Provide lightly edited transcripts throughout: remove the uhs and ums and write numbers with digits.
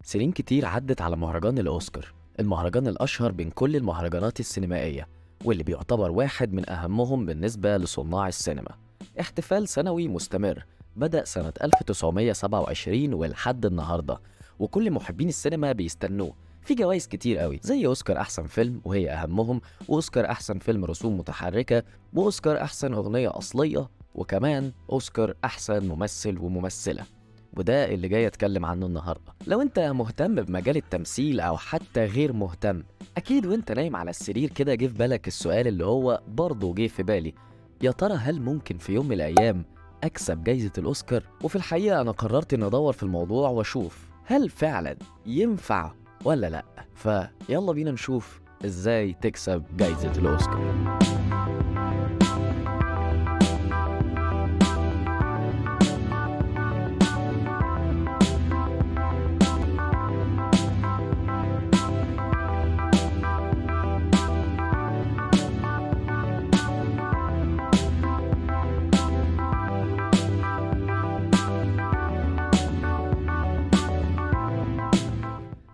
سنين كتير عدت على مهرجان الأوسكار، المهرجان الأشهر بين كل المهرجانات السينمائية، واللي بيعتبر واحد من أهمهم بالنسبة لصناع السينما. احتفال سنوي مستمر بدأ سنة 1927 ولحد النهاردة، وكل محبين السينما بيستنوه. في جوائز كتير قوي، زي أوسكار أحسن فيلم وهي أهمهم، وأوسكار أحسن فيلم رسوم متحركة، وأوسكار أحسن أغنية أصلية، وكمان أوسكار أحسن ممثل وممثلة. وده اللي جاي اتكلم عنه النهارده. لو انت مهتم بمجال التمثيل او حتى غير مهتم، اكيد وانت نايم على السرير كده جه في بالك السؤال اللي هو برضه جه في بالي: يا ترى هل ممكن في يوم من الايام اكسب جايزة الاوسكار؟ وفي الحقيقة انا قررت ان ادور في الموضوع واشوف هل فعلا ينفع ولا لا. فيلا بينا نشوف ازاي تكسب جايزة الاوسكار.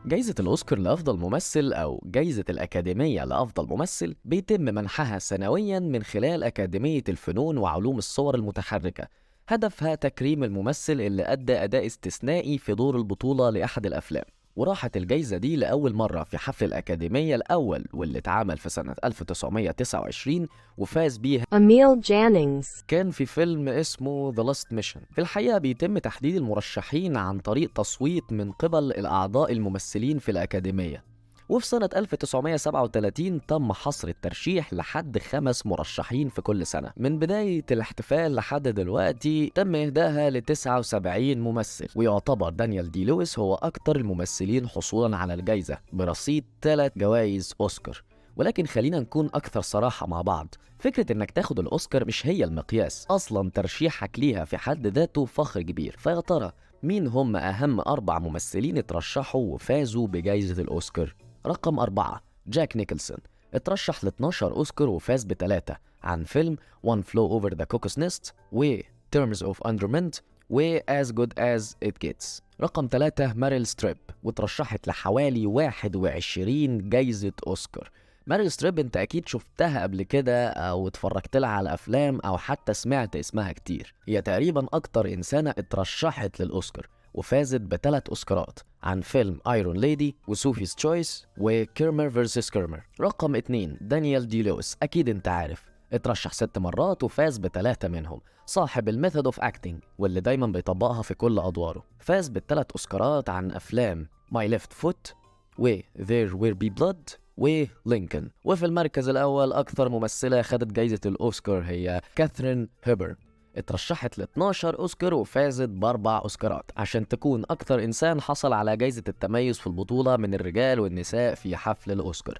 جايزة الأوسكار لأفضل ممثل أو جايزة الأكاديمية لأفضل ممثل بيتم منحها سنوياً من خلال أكاديمية الفنون وعلوم الصور المتحركة. هدفها تكريم الممثل اللي أدى أداء استثنائي في دور البطولة لأحد الأفلام. وراحت الجايزة دي لأول مرة في حفل الأكاديمية الأول واللي اتعمل في سنة 1929 وفاز بيها Emil Jannings. كان في فيلم اسمه The Last Mission. في الحقيقة بيتم تحديد المرشحين عن طريق تصويت من قبل الأعضاء الممثلين في الأكاديمية. وفي سنة 1937 تم حصر الترشيح لحد 5 مرشحين في كل سنة. من بداية الاحتفال لحد دلوقتي تم إهدائها ل 79 ممثل، ويعتبر دانيال دي لويس هو أكتر الممثلين حصولا على الجايزة برصيد 3 جوائز أوسكار. ولكن خلينا نكون أكثر صراحة مع بعض، فكرة إنك تاخد الأوسكار مش هي المقياس، أصلا ترشيحك ليها في حد ذاته فخر كبير. فيا ترى مين هم أهم 4 ممثلين اترشحوا وفازوا بجائزة الأوسكار؟ رقم 4 جاك نيكلسون، اترشح ل 12 أوسكار وفاز ب3 عن فيلم One Flew Over the Cuckoo's Nest و Terms of Endearment و As Good As It Gets. رقم 3 ماريل ستريب، وترشحت لحوالي 21 جايزة أوسكار. ماريل ستريب انت اكيد شفتها قبل كده او اتفرجت لها على افلام او حتى سمعت اسمها كتير. هي تقريبا اكتر انسانة اترشحت للاوسكار وفازت ب3 أوسكارات عن فيلم Iron Lady و Sophie's Choice و Kramer versus Kramer. رقم 2 دانيال دي لويس، أكيد أنت عارف، اترشح 6 مرات وفاز ب3 منهم، صاحب ال method of acting واللي دايما بيطبقها في كل أدواره. فاز ب3 أوسكارات عن أفلام My Left Foot و There Will Be Blood و لينكولن. وفي المركز الأول أكثر ممثلة خدت جايزة الأوسكار هي كاثرين هيبرن، اترشحت ل 12 أوسكار وفازت ب4 أوسكارات عشان تكون أكثر إنسان حصل على جايزة التميز في البطولة من الرجال والنساء في حفل الأوسكار،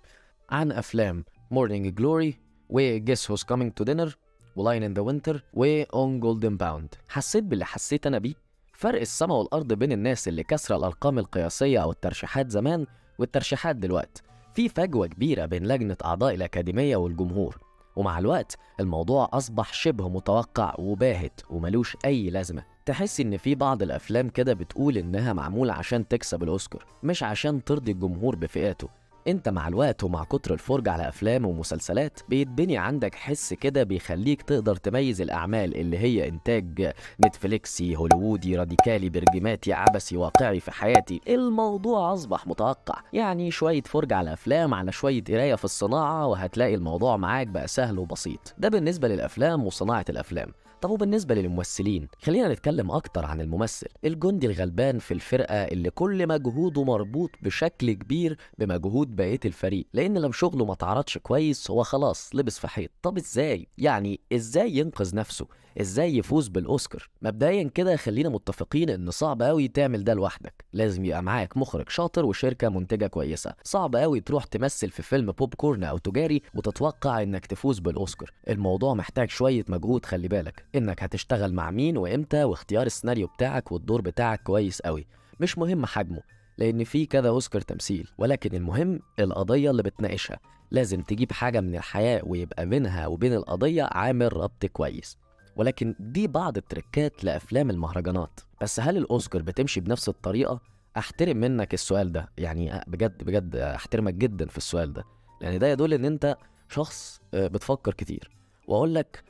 عن أفلام Morning Glory و Guess Who's Coming to Dinner و Lion in the Winter و On Golden Pond. حسيت باللي حسيت أنا بيه؟ فرق السما والأرض بين الناس اللي كسر الأرقام القياسية أو الترشيحات زمان والترشيحات دلوقتي. في فجوة كبيرة بين لجنة أعضاء الأكاديمية والجمهور، ومع الوقت الموضوع أصبح شبه متوقع وباهت وملوش أي لازمة. تحس إن في بعض الأفلام كده بتقول إنها معمولة عشان تكسب الأوسكار، مش عشان ترضي الجمهور بفئاته. أنت مع الوقت ومع كتر الفرجة على أفلام ومسلسلات بيتبني عندك حس كده بيخليك تقدر تميز الأعمال اللي هي إنتاج نتفليكسي، هوليوودي، راديكالي، برجماتي، عبثي، واقعي في حياتي. الموضوع أصبح متوقع، يعني شوية فرجة على أفلام على شوية قراية في الصناعة وهتلاقي الموضوع معاك بقى سهل وبسيط. ده بالنسبة للأفلام وصناعة الأفلام. طب وبالنسبة للممثلين، خلينا نتكلم أكتر عن الممثل الجندي الغلبان في الفرقة اللي كل مجهوده مربوط بشكل كبير بمجهود بقية الفريق، لأن لو شغله ما اتعرضش كويس هو خلاص لبس في حيط. طب إزاي؟ يعني إزاي ينقذ نفسه؟ إزاي يفوز بالأوسكار؟ مبدئيا كده خلينا متفقين إن صعب أوي تعمل ده لوحدك، لازم يبقى معاك مخرج شاطر وشركة منتجة كويسة. صعب أوي تروح تمثل في فيلم بوب كورن أو تجاري وتتوقع إنك تفوز بالأوسكار. الموضوع محتاج شوية مجهود، خلي بالك إنك هتشتغل مع مين وإمتى، واختيار السيناريو بتاعك والدور بتاعك كويس أوي. مش مهم حجمه لأن في كذا أوسكار تمثيل، ولكن المهم القضية اللي بتناقشها. لازم تجيب حاجة من الحياة ويبقى بينها وبين القضية عامل ربط كويس. ولكن دي بعض التركات لأفلام المهرجانات. بس هل الأوسكار بتمشي بنفس الطريقة؟ احترم منك السؤال ده، يعني بجد بجد احترمك جدا في السؤال ده، لان ده يدل ان انت شخص بتفكر كتير. واقول لك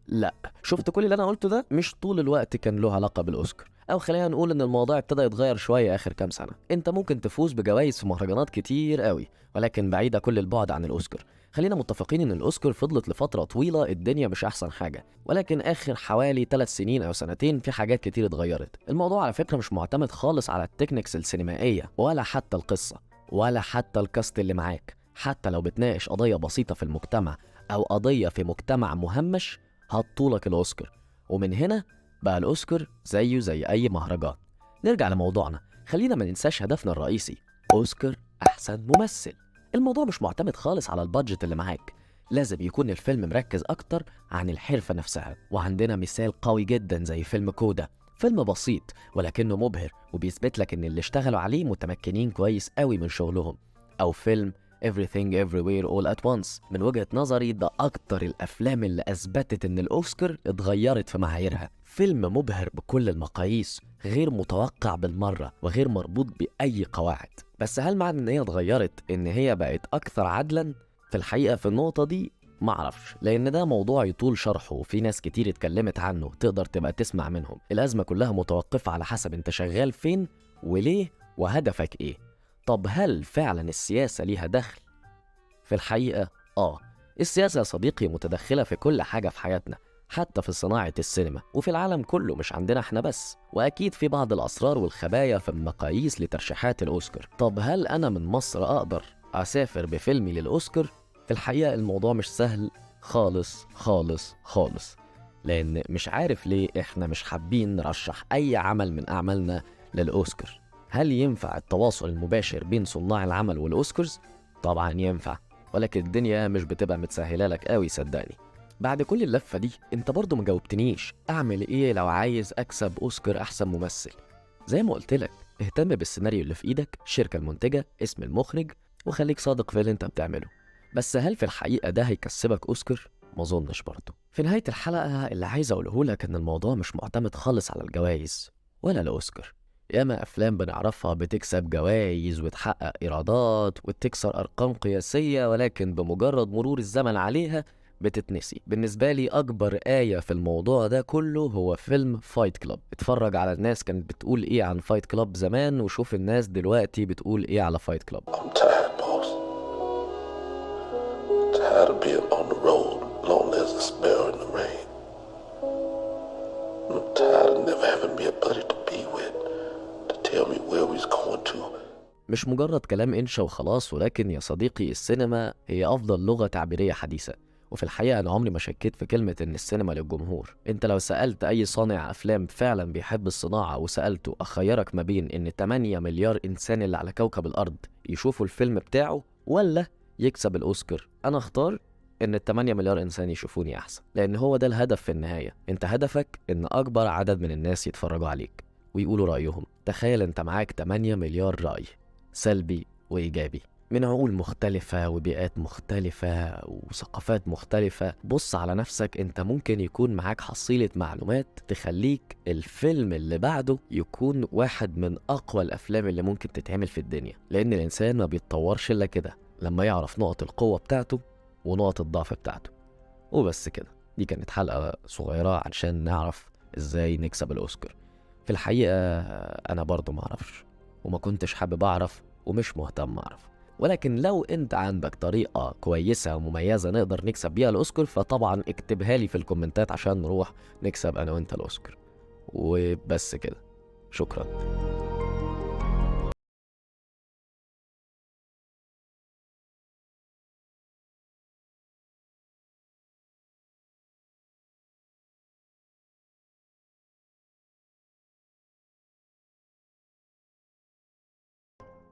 لا، شفت كل اللي انا قلته ده مش طول الوقت كان له علاقة بالاوسكار، او خلينا نقول ان الموضوع ابتدى يتغير شوية اخر كام سنة. انت ممكن تفوز بجوائز في مهرجانات كتير قوي، ولكن بعيدة كل البعد عن الاوسكار. خلينا متفقين ان الاوسكار فضلت لفترة طويلة الدنيا مش احسن حاجة، ولكن اخر حوالي 3 سنين او سنتين في حاجات كتير اتغيرت. الموضوع على فكرة مش معتمد خالص على ال techniques السينمائية، ولا حتى القصة، ولا حتى ال cast اللي معاك. حتى لو بتناقش قضية بسيطة في المجتمع او قضية في مجتمع مهمش، هتطولك الاوسكار. ومن هنا بقى الاوسكار زيه زي اي مهرجان. نرجع لموضوعنا، خلينا ما ننساش هدفنا الرئيسي، اوسكار احسن ممثل. الموضوع مش معتمد خالص على ال budget اللي معاك، لازم يكون الفيلم مركز اكتر عن الحرفة نفسها. وعندنا مثال قوي جدا زي فيلم كودا، فيلم بسيط ولكنه مبهر وبيثبت لك ان اللي اشتغلوا عليه متمكنين كويس قوي من شغلهم. او فيلم Everything Everywhere All at Once، من وجهة نظري ده أكتر الأفلام اللي أثبتت إن الأوسكار اتغيرت في معاييرها. فيلم مبهر بكل المقاييس، غير متوقع بالمرة وغير مربوط بأي قواعد. بس هل معنى إن هي اتغيرت إن هي بقت أكثر عدلا؟ في الحقيقة في النقطة دي معرفش، لأن ده موضوع يطول شرحه وفي ناس كتير اتكلمت عنه، تقدر تبقى تسمع منهم. الأزمة كلها متوقفة على حسب أنت شغال فين وليه وهدفك إيه. طب هل فعلا السياسة ليها دخل؟ في الحقيقة السياسة يا صديقي متدخلة في كل حاجة في حياتنا، حتى في صناعة السينما وفي العالم كله، مش عندنا احنا بس. وأكيد في بعض الأسرار والخبايا في المقاييس لترشيحات الأوسكار. طب هل أنا من مصر أقدر أسافر بفيلمي للأوسكار؟ في الحقيقة الموضوع مش سهل خالص خالص خالص، لأن مش عارف ليه احنا مش حابين نرشح أي عمل من أعمالنا للأوسكار. هل ينفع التواصل المباشر بين صناع العمل والأوسكارز؟ طبعا ينفع، ولكن الدنيا مش بتبقى متسهلة لك قوي صدقني. بعد كل اللفة دي انت برضو ما جاوبتنيش، اعمل ايه لو عايز اكسب اوسكار احسن ممثل؟ زي ما قلت لك، اهتم بالسيناريو اللي في ايدك، الشركة المنتجة، اسم المخرج، وخليك صادق في اللي انت بتعمله. بس هل في الحقيقة ده هيكسبك اوسكار؟ ما اظنش برضو. في نهاية الحلقة اللي عايز اقوله لك ان الموضوع مش معتمد خالص على الجوائز ولا الاوسكار. ياما أفلام بنعرفها بتكسب جوائز وتحقق إيرادات وتكسر أرقام قياسية، ولكن بمجرد مرور الزمن عليها بتتنسي. بالنسبة لي أكبر آية في الموضوع ده كله هو فيلم Fight Club. اتفرج على الناس كانت بتقول إيه عن Fight Club زمان، وشوف الناس دلوقتي بتقول إيه على Fight Club. I'm tired, boss. Tired of being on the road, lonely as a sparrow in the rain. I'm tired of never having me a buddy to be with. Tell me where we's going to. مش مجرد كلام إنشا وخلاص، ولكن يا صديقي السينما هي أفضل لغة تعبيرية حديثة. وفي الحقيقة أنا عمري ما شكيت في كلمة إن السينما للجمهور. أنت لو سألت أي صانع أفلام فعلا بيحب الصناعة وسألته أخيرك ما بين إن 8 مليار إنسان اللي على كوكب الأرض يشوفوا الفيلم بتاعه ولا يكسب الأوسكار، أنا أختار إن 8 مليار إنسان يشوفوني أحسن، لأن هو ده الهدف في النهاية. أنت هدفك إن أكبر عدد من الناس يتفرجوا عليك ويقولوا رأيهم. تخيل انت معاك 8 مليار رأي سلبي وإيجابي من عقول مختلفة وبيئات مختلفة وثقافات مختلفة. بص على نفسك، انت ممكن يكون معاك حصيلة معلومات تخليك الفيلم اللي بعده يكون واحد من أقوى الأفلام اللي ممكن تتعمل في الدنيا، لأن الإنسان ما بيتطورش إلا كده لما يعرف نقط القوة بتاعته ونقط الضعف بتاعته. وبس كده، دي كانت حلقة صغيرة عشان نعرف إزاي نكسب الأوسكار. في الحقيقة أنا برضو معرفش، وما كنتش حابب أعرف، ومش مهتم أعرف، ولكن لو أنت عندك طريقة كويسة ومميزة نقدر نكسب بيها الأوسكار فطبعا اكتبها لي في الكومنتات عشان نروح نكسب أنا وأنت الأوسكار. وبس كده، شكرا.